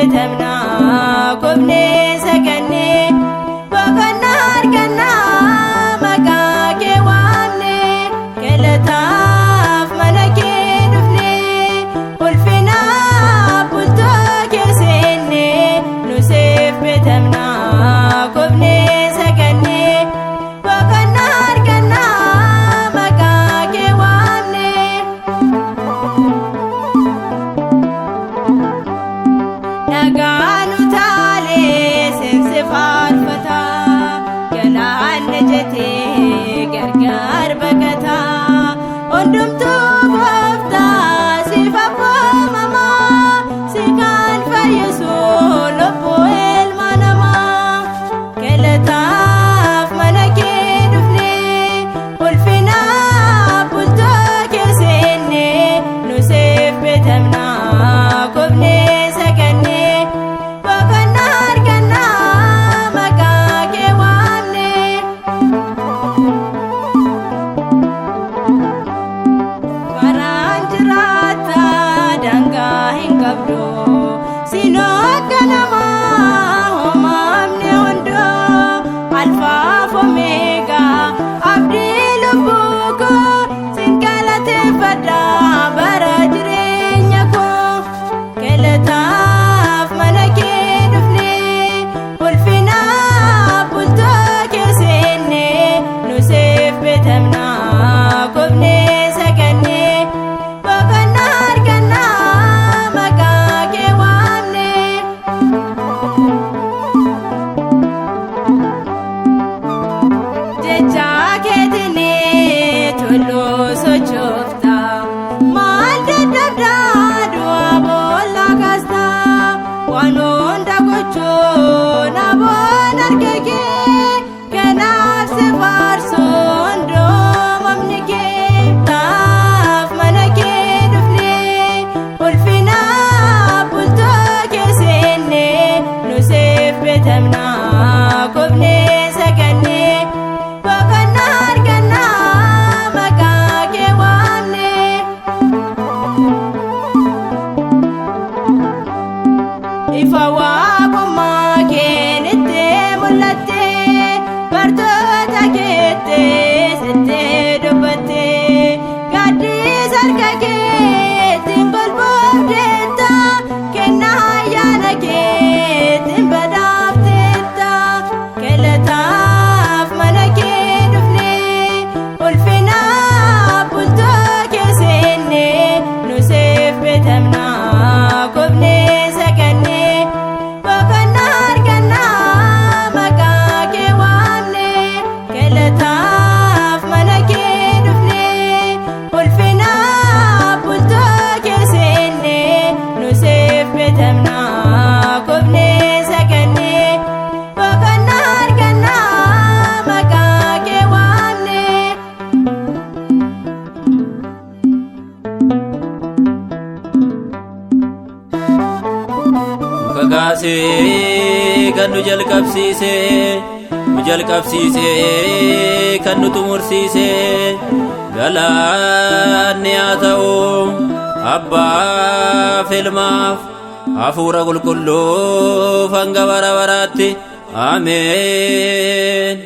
Bitamnaa kofnee sagannee boqonnaa argannaa maqaa kee waamnee galataaf mana kee dhufnee ulfinaaf bultoo kee seennee nuseef bitamnaa kofnee sagannee boqonnaa argannaa maqaa kee waamnee. Nagaan utaalee seensi faarfataa galaanni jetee gargaar baqataa hundumtuu gooftaa siif abboomamaa si kan fayyisu lubbuu ilma namaa galataaf mana kee dhufnee ulfinaaf bultoo kee seennee nuseef bitamnaa kofnee sagannee boqonnaa argannaa maqaa kee waamnee. Baraan jiraata daangaa hin qabdu sinoo akka namaa homaamne hundoo alfaaf omeegaa abdii lubbuu koo sin galateeffadha bara jireenya koo galataaf mana kee dhufnee ulfinaaf bultoo kee seennee nuseef bitamnaa kofnee sagannee boqonnaa argannaa maqaa kee waamnee. Jecha keetiin tulluu sochoofta maal dadhabdaa du'a boolla kaasta waan hunda gochuun aboon harka kee kanaaf si faarsuun doomamni kee taaf mana kee dhufnee ulfinaaf bultoo kee seennee nuseef bitamnaa kofnee sagannee boqonnaa argannaa maqaa kee waamnee. Ifa waaqummaa keenitti mul'atte bartoota keetti sitti dubbatte gaaddisa harka keetiin golboofteetta kennaa ayyaana keetiin badhaafteetta galataaf mana kee dhufnee ulfinaaf bultoo kee seennee nuseef bitamnaa kofnee sagannee boqonnaa argannaa maqaa kee waamnee galataaf mana kee dhufnee ulfinaaf bultoo kee seennee nuseef bitamnaa kofnee sagannee boqonnaa argannaa maqaa kee waamnee. Muka kaasee kan nu jalqabsiise nu jalqabsiise kan nu xumursiise galaanni haa ta'u abbaaf ilmaaf hafuura qulqulluuf hanga bara baraatti ameen.